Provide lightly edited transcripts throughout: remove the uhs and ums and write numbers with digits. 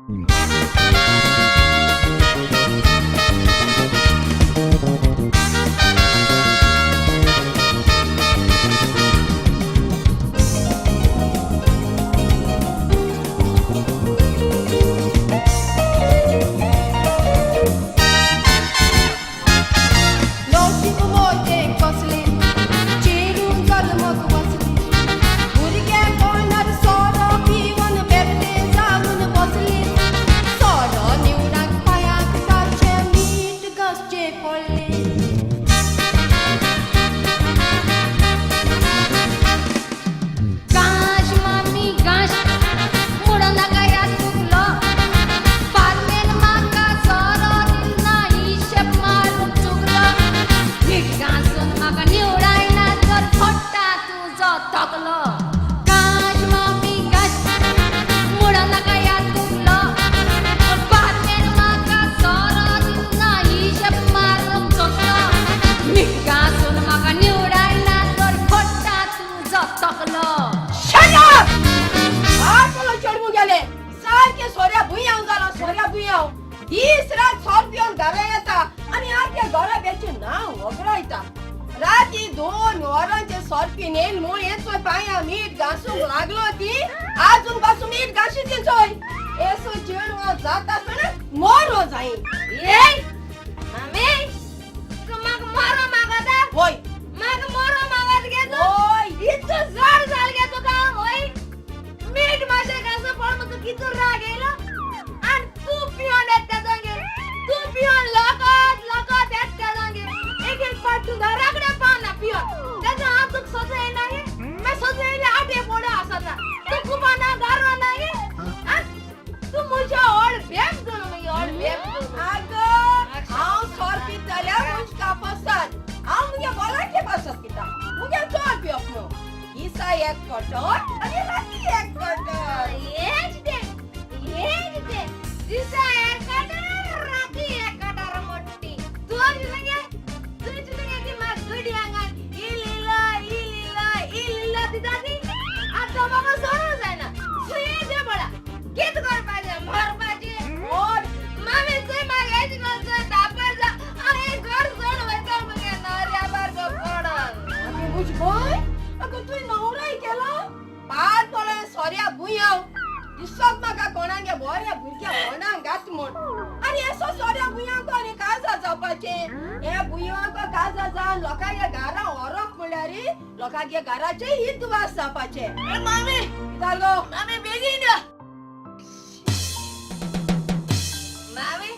नशीब मोठें कसलें चेडूं जल्मक वचलें भुरगेपणार सोरो पिवन बेबदें जावन बसलें सोरो निवडाक पांयांक ताचें मीठ घांसचें पडलें. घांस मामी घांस म्हणून नाका ह्या चुकलो फार्मेन म्हाका सोरो दितना हिशेब मारून चुकलो मीठ घांसून म्हाका निवडायना तर फोडटा तुजो तकलो. घांस मामी घांस म्हणून नाका ह्या चुकलो फार्मेन म्हाका सोरो दितना हिशेब मारून चुकलो मीठ घांसून म्हाका निवडायना तर फोडटा तुजो तकलो. Shut up! आटलो चेडूं गेलें सारकें सोऱ्या भुंयांव जालां सोऱ्या भुंयांव. दीस रात सोर पिवन घरा येता आनी आख्या घरा बेचें नांव वगडायता. राती 2 वरांचेर सोर पिवन येयल म्हूण हें चोय पांयां मीठ घांसूंक लागलो ती आजून पासून मीठ घांशी ती चोय. येसो चेडवां जाता आसतना मोरो जाय. येय मामी तूं म्हाका मरो मागता. वय. म्हाका मरो मागत गे तूं. वय. इतको जड जाल गे तुका वय. मीठ मातशें घांसून पळोवन म्हाका कितू राग येयलो आनी तूं पिवन येता तेजो तूं पिवन लकत लकत येता तेजो. एक एक फावट तूं घरा कडेन पावना पिवन तेजो हांव तुका सोदूं येयना गे. मागीर सोदूं येयल्यार आटे पोडो आसता तूं कुपाना गारो ना गे. आं? तूं म्हज्या व्हड बेब दोन मागीर व्हड बेब दोन. आगो हांव सोर पिताल्यार मुंज कापसात हांव मुगे बोलाके पासत पिता मुगे चड पिवप न्हू. दिसा एक कटर आनी राती एक कटर. हेच ते हेच ते दिसा एक कटर राती एक कटर मोठी तुझ लगे तुझ लगे ती म्हाका गडी आंगान इल इल इल इल इल दिता ती आतां म्हाका सोडूंक जायना. सुयेचें पडा कित करपाचें मरपाचें. मोर. मामी चोय म्हाका हेच करून चोय धांपर जा हांव हें घर सोडून वयता मुगे न्हवऱ्या बारको पडोन. आगे मुज भंय अगो तुवें न्हवरोय केलो पाड पडलें सोऱ्या भुंयांव दिसत म्हाका कोणागे बऱ्या भुरग्या कोणाक घात म्हूण. आनी येसो सोऱ्या भुंयांक आनी काजार जावपाचें हे भुंयांक काजार जावन लोकांगे घरा व्हरप म्हणल्यार लोकांगे घराचें हितवास जावपाचें. मामी कितें जालो? मामी बेगीन यो. मामी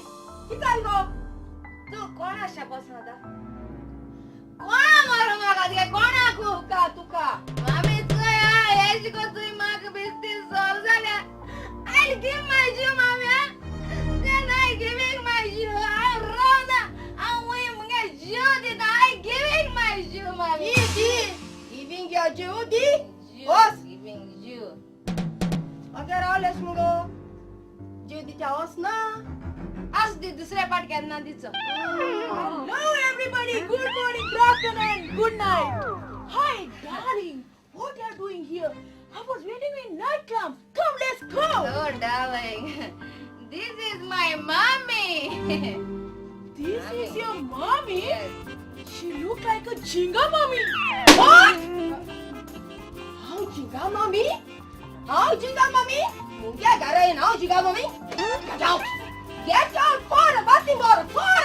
कितें जालें गो? तूं कोणा शेपस आता कोणा मारू म्हाका गे कोणाकू? तुका तुका. मामी चोय आ हेच गो तुवें म्हाका बेस्ती सोर जाल्या. I give my जीव मामी. Then I giving my जीव. हांव रावना हांव वय मुगे जीव दिता. I giving my जीव मामी. दी दी गिवींग your जीव दी. वच. गिवींग जीव. अगे रावलेस मुगो जीव दिच्या वच ना. आज दी दुसऱ्या पाट केन्ना दिचो. Hello everybody, good morning, good afternoon, good night. Hi darling, what you are doing here? I was waiting in nightclub. Come, let's go. Oh darling, this is my mommy. This is your mommy? Yes. She look like a jinga mommy. What? हांव जिंगा मामी? हांव जिंगा मामी? मुग्या घरा येवन हांव जिंगा मामी? Get out! Get out! Four! बाती मोर! फोर!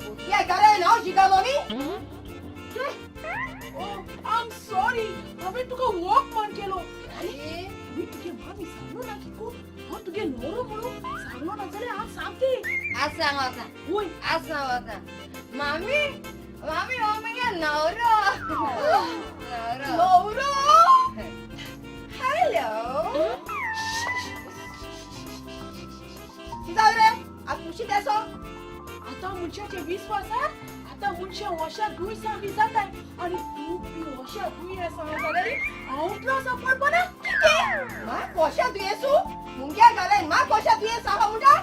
मुग्या घरा येवन हांव जिंगा मामी? Oh, I'm sorry. हांवें तुका वॉक मान केलो. अरे, मी तुगे मामी सांगलो ना किको हांव तुगे न्हवरो म्हणून सांगलो ना जाल्यार हांव सांगते. आज सांग वता. वय. आज सांग वता. मामी मामी हो मुगे न्हवरो न्हवरो. न्हवरो? हॅलो! कितें जालें रे? आतां खुशी तेसो? आतां मनशाचे विस्वासार आतां मनशां वशां दुयेंसां बी जाताय आनी तूं बी वशां दुयेंसां जाल्यार हांव त्रास पडपाना. कितें? म्हाक कोशा दुयेंसू? मुग्या घरान म्हाक कोशा दुयेंस आहा म्हणटा?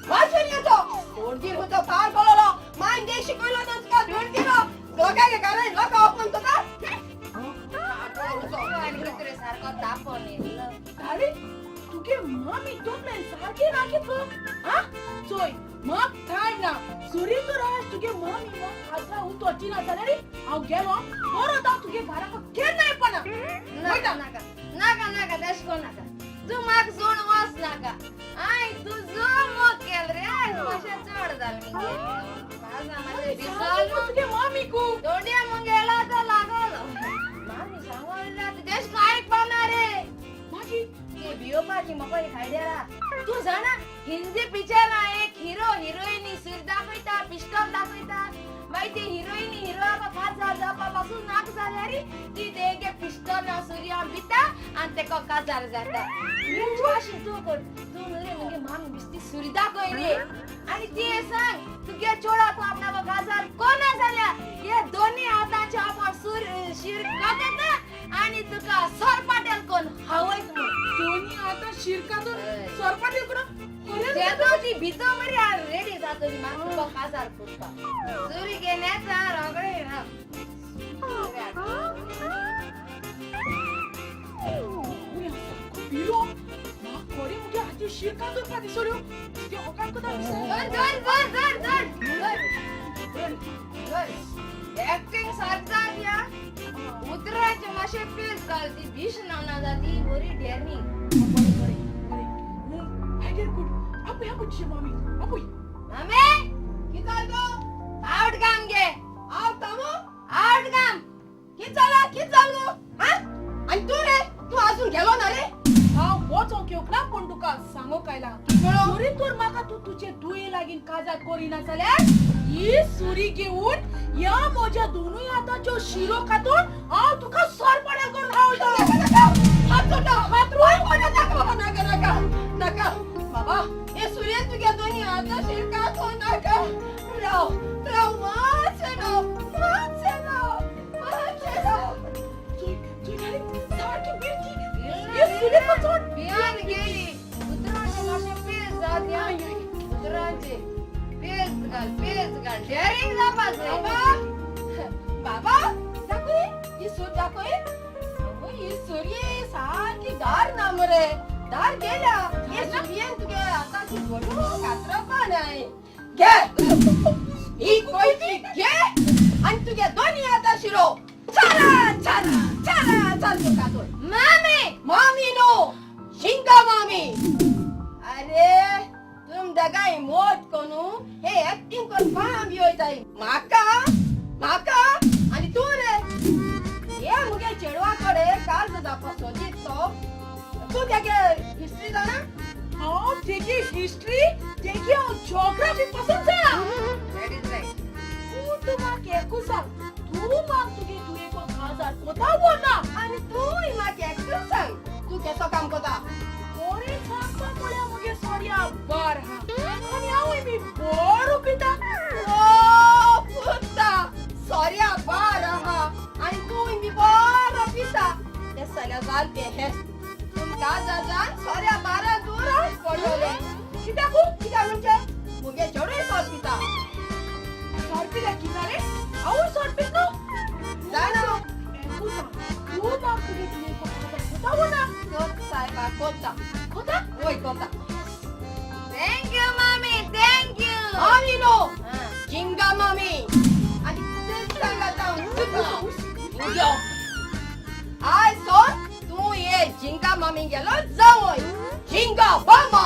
वाचून येतो दोन होतो पार पडलो मान दे शिकवलो ना तुका दोन दिलो लोकांगे घरान लोकां ओपन तुका. आनी कितें सारको तापोन येयलो. अरे तुगे मामी तोंडल्यान सारकें राखीत गो. हा चोय म्हाक टायम ना. सुरी तर आज तुगे मामी म्हाक खाजरा उतरची ना जाल्यार हांव गेलो परत हांव तुगे घराक केन्ना येवपाना. नाका नाका नाका नाका तशें करूं नाका. तूं म्हाका सोडून वच नाका. I तुजो मोग केलो रे. आयज मातशें चड जालें मुगे. भिजलो तुगे मामीकू दोंड्या मुगेलो तो लागलो. मामी सांगोन तेश कांय आयकपाना रे. मागीर ती भियोपाची म्हाका एक आयडिया. तूं जाणा हिंदी पिक्चरां एक हिरो हिरोईनी सूर दाखयता, पिस्टल दाखयता. मागीर ती हिरोईनी हिरोआक काजार जावपा पासून नाका जाल्यार ती तेगे पिस्टल सुर्या बिता आनी तेका काजार जाता. अशें तूं कर. तूं न्हू रे मुगे मामी बिस्ती सुरी दाखय रे आनी ती सांग तुगे चोडाक आपणाक काजार कोना जाल्यार हे दोनी हातांचे आपण सूर शीर कातता आनी तुका सरपाटेल कोण हावयत म्हूण. दोनी आतां शिरकातून सरपाटेल करून जेदो ती भितर मरे रेडी जातली म्हाका तुका काजार करपाक. सुरी घेण्याचा रोगडे ना. भिलो म्हाका खरें मुगे हाती शिरकात दवरपा दिसल्यो तुगे होकार कोता. धर धर धर धर धर धर धर. एक्टिंग सारकी जाता. उतराचे मातशें पेज घाल. ती भीश ना जाती बरी डेअरिंग. बरें बरें बरें आयडिया गुड. आपूय आपूय तुजे मामी आपूय. मामे कितें जालें गो? आवट काम गे. हांव तामो आवट काम. कितें जालां? कितें जालें गो? आं आनी तूं रे तूं आजून गेलो ना रे? हांव वचोंक येवंक ना पूण तुका सांगूंक आयला. सुरी तर म्हाका तूं तुजे दुये लागीं काजार करिना जाल्यार ही सुरी घेवन ह्या म्हज्या दोनूय हाताच्यो शिरो कातून हांव तुका सरपड्यार करून खावयतलो. हात सोडटा. हात रोय कोणा. नाका बाबा, नाका नाका नाका बाबा. हे सुर्यन तुगे दोनी हाता शिरका तो नाका. राव राव मातशें राव मातशें राव मातशें राव. चोय चोय घाली सारकी बिरती हे सुरी चोड. भियान गेली. उतराचे मातशें पेज जात. उतराचे पेज घाल पेज घाल. डेअरिंग जावपा जाय. बाबा बाबा दाखय ही सूर दाखय. आवय, ही सुरये सारकी दार ना मरे. दार गेल्या. हे सुरयेन तुगे हाताची व्हडू कातरपा नाय. घे ही कोयती घे आनी तुगे दोनी हाता शिरो छारा छारा छारा चालतो कातोय. मामी मामी नो शिंगा मामी. अरे तुम दगाय मोट कोनू हे एक्टिंग कोन पाम योयताय म्हाका म्हाका. आनी तूं रे हे मुगे चेडवा कडे काल जावपा सोदीत तो तूं तेगे हिस्ट्री जाणा? हांव तेगी हिस्ट्री तेगी हांव जॉग्राफी पसून जाणा. That is right. पूण तूं म्हाका एकू सांग, तूं म्हाका तुगे दुयेको काजार कोता वो ना? आनी तूंय म्हाका एकूच सांग तूं केसो काम कोता? बरें सांगपा म्हळ्यार मुगे सोऱ्या बार हा आनी हांवूय बी बरो पिता. ओ पुता सोऱ्या बार आहा आनी तूंय बी बरो पिता. ते सगळें जाल ते हें तुमकां जाजान सोऱ्या बारा दूर पडटलें. कित्याकू? कित्याक म्हणजे मुगे चेडूय सोर पिता. सोर पिल्यार कितें जालें? हांवूय सोर पित न्हू. जाणा. एकू सांग, तूं म्हाका तुगे दुयेको काजार कोता वो ना? कोत सायबा कोता. कोता? वय कोता. Thank you मामी thank you. मामी नो जिंगा मामी. आनी तेच सांगता हांव तुका. यो आयज सोर तूं ये जिंगा मामी गेलो जावय जिंगा मामा.